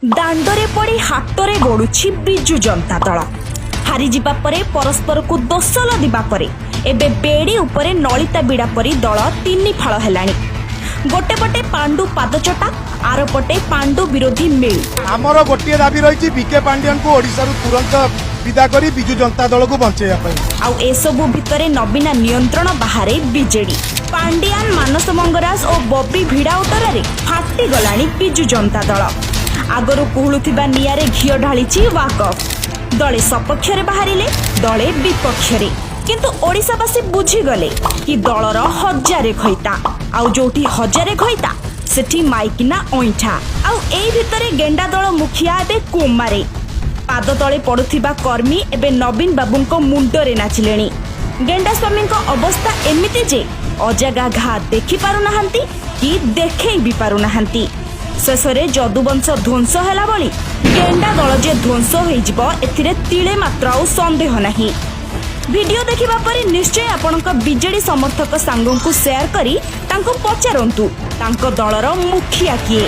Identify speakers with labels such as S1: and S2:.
S1: ଦାଣ୍ଡରେ ପଡ଼ି ହାଟରେ ଗଡୁଛି ବିଜୁ ଜନତା ଦଳ। ହାରିଯିବା ପରେ, ପରସ୍ପରକୁ ଦୋଷ ଲଦିବା ପରେ ଏବେ ବେଡ଼ି ଉପରେ ନଳିତା ବିଡ଼ା ପରି ଦଳ ତିନି ଫାଳ ହେଲାଣି। ଗୋଟେ ପଟେ ପାଣ୍ଡୁ ପାଦଚଟା, ଆରପଟେ ପାଣ୍ଡୁ ବିରୋଧୀ ମେଳି।
S2: ଆମର ଗୋଟିଏ ଦାବି ରହିଛି, ଭିକେ ପାଣ୍ଡିଆନକୁ ଓଡ଼ିଶାରୁ ତୁରନ୍ତ ବିଦା କରି ବିଜୁ ଜନତା ଦଳକୁ ବଞ୍ଚେଇବା ପାଇଁ।
S1: ଆଉ ଏସବୁ ଭିତରେ ନବୀନା ନିୟନ୍ତ୍ରଣ ବାହାରେ ବିଜେଡି। ପାଣ୍ଡିଆନ, ମାନସ ମଙ୍ଗରାଜ ଓ ବବି ଭିଡା ଓଟରାରେ ଫାଟିଗଲାଣି ବିଜୁ ଜନତା ଦଳ। ଆଗରୁ କୁହୁଳୁଥିବା ନିଆଁରେ ଘିଅ ଢାଳିଛି ୱାକଫ। ଦଳେ ସପକ୍ଷରେ ବାହାରିଲେ, ଦଳେ ବିପକ୍ଷରେ। କିନ୍ତୁ ଓଡ଼ିଶାବାସୀ ବୁଝିଗଲେ କି ଦଳର ହଜାରେ ଘଇତା, ଆଉ ଯୋଉଠି ହଜାରେ ଘଇତା ସେଠି ମାଇକିନା ଅଇଁଠା। ଆଉ ଏଇ ଭିତରେ ଗେଣ୍ଡା ଦଳ ମୁଖିଆ ଏବେ କୋମାରେ। ପାଦ ତଳେ ପଡୁଥିବା କର୍ମୀ ଏବେ ନବୀନ ବାବୁଙ୍କ ମୁଣ୍ଡରେ ନାଚିଲେଣି। ଗେଣ୍ଡା ସ୍ୱାମୀଙ୍କ ଅବସ୍ଥା ଏମିତି ଯେ ଅଜାଗା ଘା ଦେଖି ପାରୁନାହାନ୍ତି କି ଦେଖେଇ ବି ପାରୁନାହାନ୍ତି। ଶେଷରେ ଯଦୁବଂଶ ଧ୍ୱଂସ ହେଲା ଭଳି ଗେଣ୍ଡା ଦଳ ଯେ ଧ୍ୱଂସ ହୋଇଯିବ, ଏଥିରେ ତିଳେ ମାତ୍ର ଆଉ ସନ୍ଦେହ ନାହିଁ। ଭିଡିଓ ଦେଖିବା ପରେ ନିଶ୍ଚୟ ଆପଣଙ୍କ ବିଜେଡି ସମର୍ଥକ ସାଙ୍ଗଙ୍କୁ ସେୟାର କରି ତାଙ୍କୁ ପଚାରନ୍ତୁ, ତାଙ୍କ ଦଳର ମୁଖିଆ କିଏ?